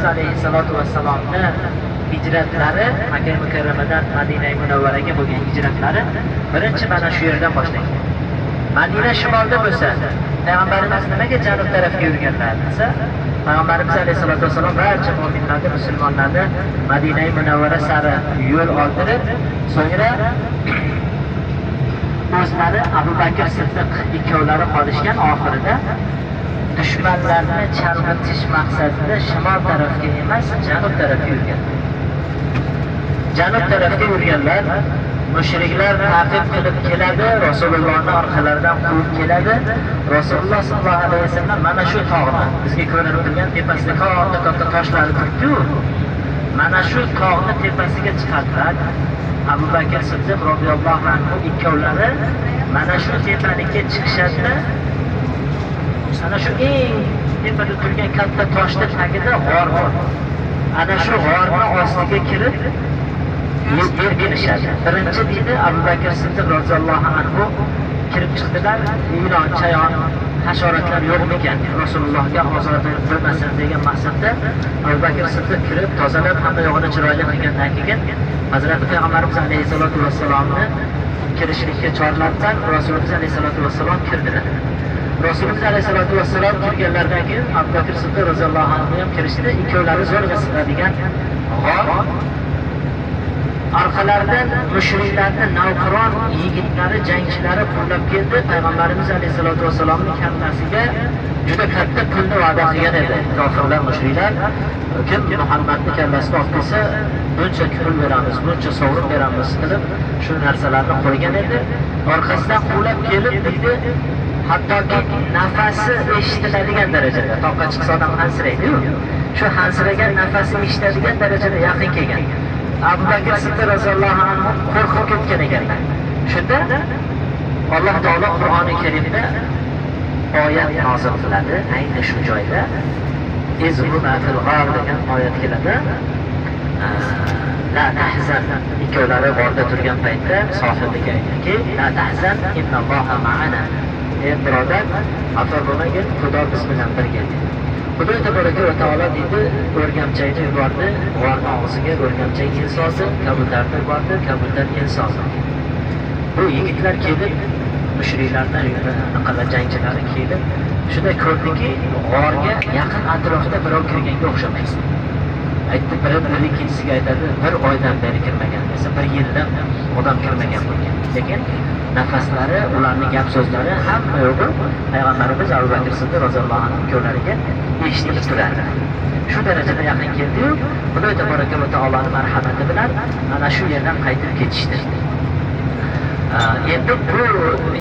Payg'ambarimiz alayhissalotu vassalomni hijratlari, Makka Mukarramadan Madina Munavvaraga bo'lgan hijratlari birinchi mana shu yerdan boshlangan. Madina shimolda bo'lsa, Payg'ambarimiz nimaga janub tarafga yurganlar desa, Payg'ambarimiz alayhissalotu vassalom barcha mo'minlarni, musulmonlarni Madina Munavvara sari yo'l oldirib, so'ngra o'zlari Abu Bakr Siddiq ikkovlari qolishgan. Oxirida dushmanlarni chalg'itish maqsadida shimol tarafga emas, janub tarafga yurgan. Janub tarafga yurganlar, mushriklar ta'qib qilib keladi, Rasulullohni orqalaridan quvib keladi. Rasululloh sollallohu alayhi vasallam mana shu tog'ni, bizga ko'rinib turgan tepasida katta-katta toshlar turibdi-yu, mana shu tog'ni tepasiga chiqadilar. Abu Bakr Siddiq roziyallohu anhu ikkovlari mana shu tepalikka chiqishadi. Ana shu eng tepada turgan katta toshni tagida g'or bor. Ana shu g'orni ostiga kirib berkinishadi. Birinchi deydi Abu Bakr Siddiq roziyallohu anhu kirib chiqdilar. Ilon, chayon, hasharotlar yo'qmikan, Rasulullohga ozor bermasin degan maqsadda Abu Bakr Siddiq kirib tozalab hamma yo'g'ini chiroyli qilgandan keyin Hazrati Payg'ambarimiz alayhisalotu vassalomni kirishlikka chorladilar. Rasulimiz alayhisalotu vassalom kirdilar. Rasulimiz alayhisalotu vassalom kirganlaridan keyin Abu Bakr Siddiq roziyallohu anhu ham kirishdi. Ikkovlari zo'rg'a sig'adigan g'or. Orqalaridan mushriklarning navqiron yigitlari, jangchilari quvlab keldi. Payg'ambarimiz alayhisalotu vassalomning kallasiga juda katta pulni va'da qilgan edi kofirlar, mushriklar. Kim Muhammadni kallasini olib kelsa, buncha pul beramiz, buncha sovrin beramiz qilib shu narsalarni qo'ygan edi. Orqasidan quvlab kelib deydi, hattoki nafasi eshitiladigan darajada, toqqa chiqsa odam hansiraydi-yu, shu hansiragan nafasi eshitiladigan darajada yaqin kelgan. Abu Bakr Siddiq roziyallohu anhu qo'rqib ketgan ekanlar. Shunda Alloh taolo Qur'oni Karimda oyat nozil qiladi. Ayni shu joyda izhuma fil g'or degan oyat keladi. La tahzan, ikkovlari g'orda turgan paytda sohibiga aytdiki, la tahzan innalloha ma'ana. Ey birodar, xafa bo'lmagin, Xudo biz bilan birga. Xudo tabaraka va taolo deydi, o'rgamchakni yubordi, g'orning og'ziga o'rgamchak el soldi, kabutarni yubordi, kabutar el soldi. Bu yigitlar kelib, mushriklardan anaqalar jangchilari kelib, shunda ko'rdiki, g'orga yaqin atrofda birov kirganga o'xshamaydi. Aytdi, biri biri ikkinchisiga aytadi, bir oydan beri kirmagan desa, bir yildan odam kirmagan bo'lgan. Lekin nafaslari, ularning gap so'zlari hamma yo'g'i Payg'ambarimiz Abu Bakr Siddiq roziyallohu anhu ikkovlariga eshitilib turardi. Shu darajada yaqin keldi-yu, Xudo tabaraka va taoloning marhamati bilan mana shu yerdan qaytib ketishdi. Endi bu